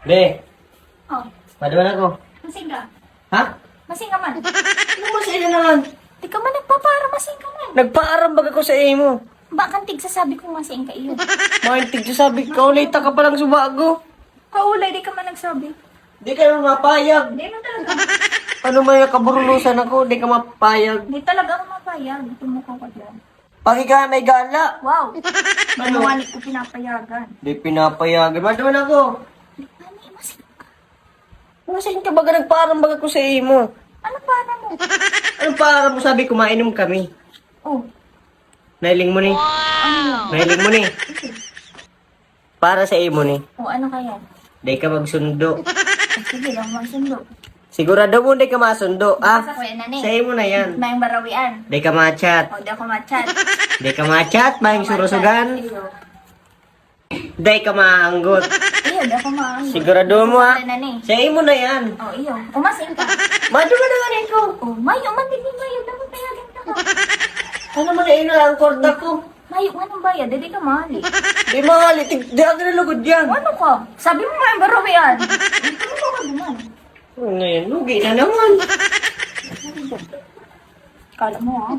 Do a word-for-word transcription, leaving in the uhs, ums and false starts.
Be, Oh, madawal ako. masing ka. Ha? Masing ka man. Ano ba sa ina naman? Di ka man nagpapaaram, masing ka man. Nagpaaram baga ko sa imo. Bakang tigsasabi kong masing ka iyo. Mahintig sa sabi, kaulita ka palang subago. Kaulay, di ka man nagsabi. Di ka naman mapayag. Di man talaga. Ano may nakaburunusan ako, di ka mapayag. Di talaga ako mapayag. Tumukaw ka dyan. Pag ikaw may gala. Wow! Ano? Ano nga ko pinapayagan? Di pinapayagan. Madawal ako. Ano yung masing ka? Ano sa inyo baga nagpaaram baga ko sa imo? Ano para mo? Ano paaram mo? Sabi ko, mainom kami. Oh, Nailing mo ni. ano yun? Nailing mo ni. Para sa imo ni. O ano kaya? Di ka magsundo. Sige lang, magsundo. Sigurado mo di ka masundo, ah? Sa kuya na ni. Sa imo na yan. Mayang barawian. Di ka machat. O, di ako machat. Di ka machat, mayong surusugan. Iyo. Di ka maanggot. Iyo, di ako maanggot. Sigurado mo, ah? Sa kuya na ni. Sa imo na yan. O, iyo. Umasing ka. Madawal na nga rin ko. O, mayo man, di mo mayo. Dapat payagan ka. Ano man na ina ang kwarta ko? Mayo nga ng bayad, di ka mahali. Di mahali, tig- di ako nalugod yan. Ano ka? Sabi mo mayang barawian. Ito mo ka naman. Ano na yan? Lugi na naman. Kala mo, ah.